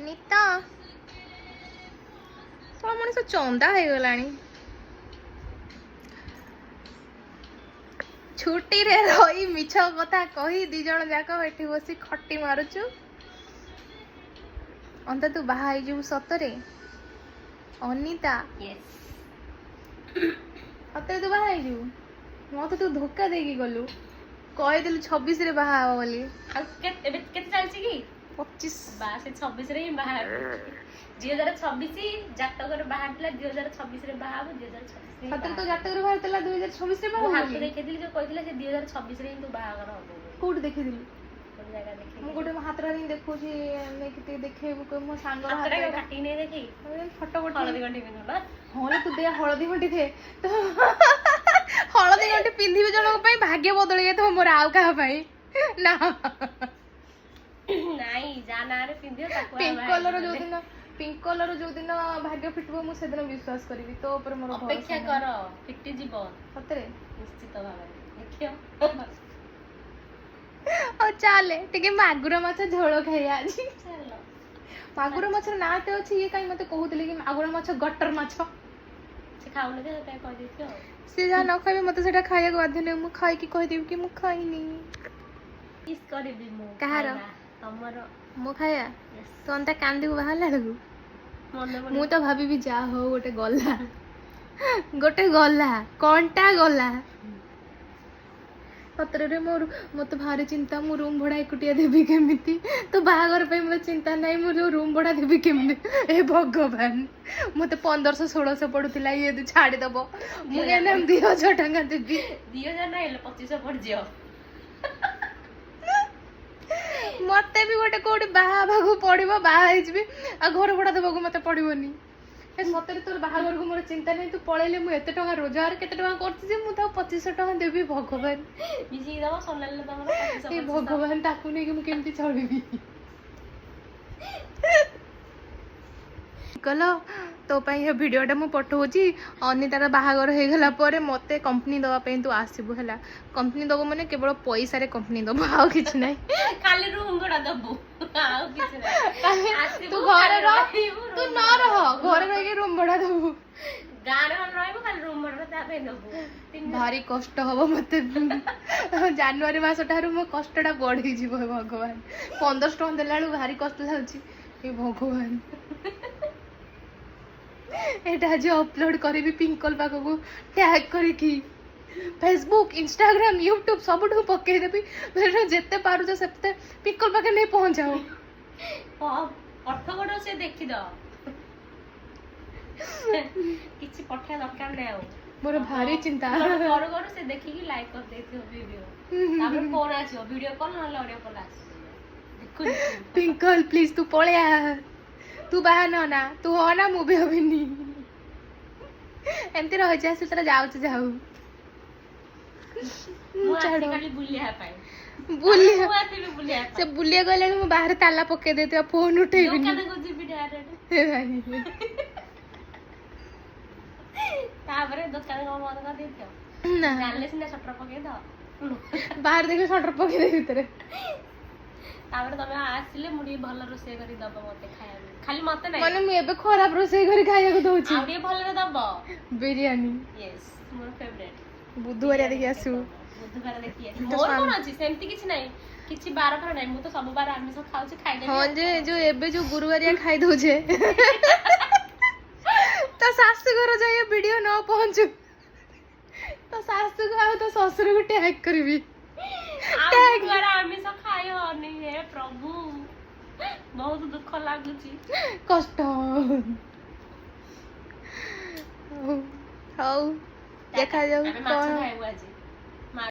ଅନିତା ଶଳା ମଣିଷ ଚନ୍ଦା ହେଇଗଲାଣି। ଛୁଟିରେ ରହି ମିଛ କଥା କହି ଦି ଜଣ ଯାକ ଏଠି ବସି ଖଟି ମାରୁଛୁ। ଅନିତା, ତୁ ବାହା ହେଇଯିବୁ ସତରେ? ଅନିତା। ୟେସ୍। ସତରେ ତୁ ବାହା ହେଇଯିବୁ? ମତେ ତୁ ଧୋକା ଦେଇକି ଗଲୁ, କହିଦେଲୁ 26ରେ ବାହା ହବ ବୋଲି। ଆଉ ଏବେ କେତେ ଚାଲିଛି କି? 25। ବା, ସେ 26ରେ ହିଁ ବାହା ହେବି। 2026 ଜାତକରେ ବାହାରିଥିଲା, 2026ରେ ବାହା ହବ, 2026ରେ। ସତରେ ତୋ ଜାତକରେ ବାହାରିଥିଲା 2026ରେ ବାହା ମୁଁ ହବୁ ହାତ ବୋଲି? ଦେଖେଇଥିଲି, ଯୋଉ କହିଥିଲା ସେ 2026ରେ ହିଁ ତୁ ବାହାଘର ହବ ବୋଲି। କୋଉଠି ଦେଖିଥିଲୁ? ଗୋଟେ ଜାଗା ଦେଖେଇ। ମୁଁ ଗୋଟେ ମୋ ହାତଟା ନେଇ ଦେଖଉଛି, ନେଇକି ଟିକେ ଦେଖେଇବୁ, କହିବୁ ମୋ ସାଙ୍ଗର ହାତଟା ହାତ। କାଟିକି ନେଇ ଦେଖେଇ। ଫଟୋ ପଠେଇ। ହଳଦୀ ଗଣ୍ଠି ପିନ୍ଧୁ ନା। ହଁ ଲୋ, ତୁ ଦେ, ହଳଦୀ ଗଣ୍ଠି ଦେ। ତ ହଳଦୀ ଗଣ୍ଠି ପିନ୍ଧିବି ଜଣଙ୍କ ପାଇଁ ଭାଗ୍ୟ ବଦଳି ଯାଇଥିବ ମୋର, ଆଉ କାହା ପାଇଁ ନା। ନାଇଁ, ଯାହା ନାଁରେ ପିନ୍ଧିବ ତାକୁ ଆଉ ପିଙ୍କ ବାହା କଲର ହେଇଯିବ। ଯୋଉଦିନ, ପିଙ୍କ କଲର ଯୋଉଦିନ ଭାଗ୍ୟ ଫିଟିବ, ମୁଁ ସେଦିନ ବିଶ୍ୱାସ କରିବି ତୋ ଉପରେ ମୋର ଭରସା ଅପେକ୍ଷା ନାହିଁ। କର, ଫିଟିଯିବ। ସତରେ? ନିଶ୍ଚିତ ଭାବରେ ଦେଖିବ। ହଉ ଚାଲେ, ଟିକେ ମାଗୁର ମାଛ ଝୋଳ ଖାଇବା ଆଜି। ଚାଲ। ମାଗୁର ମାଛର ନାଁ ଏତେ ଅଛି, ଇଏ କାଇଁ ମତେ କହୁଥିଲେ କି ମାଗୁର ମାଛ ଗଟର ମାଛ? ସେ ଖାଉନଥିବ, ସେଥିପାଇଁ କହିଦେଇଥିବ ଆଉ। ସେ ଯାହା ନ ଖାଇବେ, ମତେ ସେଇଟା ଖାଇବାକୁ ବାଧ୍ୟ ନାହିଁ। ମୁଁ ଖାଇକି କହିଦେବି କି ମୁଁ ଖାଇନି। ମିସ୍ କରିବି ମୁଁ। କାହାର? ଖାଇବା, ତମର। ମୁଁ ଖାଇବା? Yes. ତୁ ଅନ୍ତା କାନ୍ଦିବୁ ବାହାରିଲା ବେଳକୁ। ମନେ ମୁଁ ପଡିବ। ତ ଭାବିବି, ଯାହା ହଉ ଗୋଟେ ଗଲା, ଗୋଟେ ଗଲା, କଣଟା ଗଲା। ସତରେ ମୋର ମତେ ଭାରି ଚିନ୍ତା, ମୁଁ ରୁମ୍ ଭଡ଼ା ଏକୁଟିଆ ଦେବି କେମିତି? ତୋ ବାହାଘର ପାଇଁ ମୋତେ ଚିନ୍ତା ନାହିଁ, ମୁଁ ଯୋଉ ରୁମ୍ ଭଡ଼ା ଦେବି କେମିତି? ଏ ଭଗବାନ, ମତେ 1500 1600 ପଡୁଥିଲା, ଇଏ ଯଦି ଛାଡ଼ିଦବ ମୁଁ କେମିତି 2000 ଟଙ୍କା ଦେବି? 2000 ନା ହେଲେ 2500 ପଡିଯିବ। ମତେ ବି ଗୋଟେ କୋଉଠି ବାହା ହେବାକୁ ପଡିବ, ବାହା ହେଇଯିବି ଆଉ ଘର ଭଡ଼ା ଦେବାକୁ ମତେ ପଡିବନି। ଏ ସତରେ ତୋର ବାହାଘରକୁ ମୋର ଚିନ୍ତା ନାହିଁ। ତୁ ପଳେଇଲେ ମୁଁ ଏତେ ଟଙ୍କା ରୋଜଗାର କେତେ ଟଙ୍କା କରୁଛି ଯେ ମୁଁ ତାକୁ 2500 ଟଙ୍କା ଦେବି? ଭଗବାନ। ମିଶିକି ଦବ ସୋନାଲିର ତମର 2500। ଏ 2500। ଭଗବାନ, ତାକୁ ନେଇକି ମୁଁ କେମିତି ଚଳିବି? କଲ ତୋ ପାଇଁ ଏ ଭିଡ଼ିଓଟା ମୁଁ ପଠଉଛି। ଅନିତାର ବାହାଘର ହେଇଗଲା ପରେ ମତେ କମ୍ପାନୀ ଦେବା ପାଇଁ ତୁ ଆସିବୁ, ହେଲା? କମ୍ପାନୀ ଦବୁ ମାନେ କେବଳ ପଇସାରେ କମ୍ପାନୀ ଦବୁ, ଆଉ କିଛି ନାହିଁ। ଖାଲି ରୁମ୍ ଭଡା ଦବୁ, ଆଉ କିଛି ନାହିଁ। ଆସିବୁ, ତୁ ଘରେ ଖାଲି ରହ। ରହିବୁ, ତୁ room ନ ଭଡା ରହ। ଦବୁ। ଘରେ ରହିକି ରୁମ୍ ଭଡ଼ା ଦବୁ। ଗାଁରେ ମାନେ ରହିବୁ, ଖାଲି ରୁମ୍ ଭଡା ତା ପାଇଁ ଦବୁ ତିନି। ଭାରି କଷ୍ଟ ହବ ମତେ। ଜାନୁଆରୀ ମାସ ଠାରୁ ମୋ କଷ୍ଟଟା ବଢିଯିବ। ହେ ଭଗବାନ, 1500 ଟଙ୍କା ଦେଲା ବେଳକୁ ଭାରି କଷ୍ଟ ଲାଗୁଛି। ହେ ଭଗବାନ, ଏଇଟା ଆଜି ଅପଲୋଡ କରିବି, ପିଙ୍କଲ ପାଖକୁ ଟ୍ୟାଗ କରିକି ଫେସବୁକ୍, ଇନଷ୍ଟାଗ୍ରାମ, ୟୁଟ୍ୟୁବ ସବୁଠୁ ପକେଇଦେବି। ଯେତେ ପାରୁଛ ସେତେ ପିଙ୍କଲ ପାଖରେ ନେଇ ପହଞ୍ଚାଅ। ଅଠଗଡ ସେ ଦେଖିଦବ, କିଛି ପଠେଇବା ଦରକାର ନାହିଁ ଆଉ। ମୋର ଭାରି ଚିନ୍ତା। କରୁ କରୁ ସେ ଦେଖିକି ଲାଇକ୍ କରିଦେଇଥିବ ଭିଡିଓ। ତାପରେ ଫୋନ ଆସିବ, ଭିଡିଓ କଲ୍ ନହେଲେ ଅଡିଓ କଲ୍ ଆସିବ, ଦେଖୁଛି। ପିଙ୍କଲ, ପ୍ଲିଜ ତୁ ପଳେଇଆ। ତୁ ବାହା ନ ନା, ତୁ ହ ନା, ମୁଁ ବି ହବିନି। ଏମିତି ରହିଛି, ଆସି ତାର ଯାଉଛି ଯାଉ। ମୁଁ ଛାଡ଼। ଆସି ଖାଲି ବୁଲିବା ପାଇଁ। ବୁଲି ମୁଁ ଆସିବି ବୁଲିବା ସେ ପାଇଁ। ବୁଲିବାକୁ ଗଲା ବେଳକୁ ମୁଁ ବାହାରେ ତାଲା ପକେଇ ଦେଇଥିବା, ଫୋନ ଉଠେଇବିନି। ଦୋକାନକୁ ଯିବି ଡାଇରେକ୍ଟ। ହେ ଭାଇ। ତାପରେ ଦୋକାନ କଣ ବନ୍ଦ କରିଦେଇଥିବ? ନା। ଜାଣିଲେ ସିନା ସଟର ପକେଇଦବ। ବାହାରେ ଦେଖିଲେ ସଟର ପକେଇଦେବି ଭିତରେ। ତାପରେ ତମେ ଆସିଲେ ମୁଁ ଟିକେ ଭଲ ରୋଷେଇ କରି ଦବ ମତେ ଖାଇବାକୁ, ଖାଲି ମତେ ନାଇଁ। ମାନେ ମୁଁ ଏବେ ଖରାପ ରୋଷେଇ କରି ଖାଇବାକୁ ଦଉଛି? ଆଉ ଟିକେ ଭଲରେ ଦବ। ବିରିୟାନୀ। ୟେସ୍, ମୋର ଫେଭରେଟ। ବୁଧବାରିଆ ଦେଖି ଆସିବୁ। ବୁଧବାର ଦେଖି ଆସିବୁ। ତ ମୋର କଣ ଅଛି, ସେମିତି କିଛି ନାହିଁ, କିଛି ବାର ଫାର ନାହିଁ। ମୁଁ ତ ସବୁ ବାର ଆମିଷ ଖାଉଛି, ଖାଇଦେବି। ହଁ ଯେ, ଯୋଉ ଏବେ ଯୋଉ ଗୁରୁବାରିଆ ଖାଇ ଦଉଛେ, ତ ଶାଶୁଘର ଯାଇ ଭିଡିଓ ନ ପହଞ୍ଚୁ, ତ ଶାଶୁକୁ ଆଉ ତୋ ଶ୍ୱଶୁରକୁ ଟ୍ୟାଗ କରିବି। ଆଉ ଗୁରୁବାର ଆମିଷ ଖାଇ ହବନି। ହେ ପ୍ରଭୁ, ବହୁତ ଦୁଃଖ ଲାଗୁଛି। କଷ୍ଟ। ହଉ ହଉ, ଦେଖାଯାଉ। ଆମେ ମାଛ କଣ ଖାଇବୁ ଆଜି।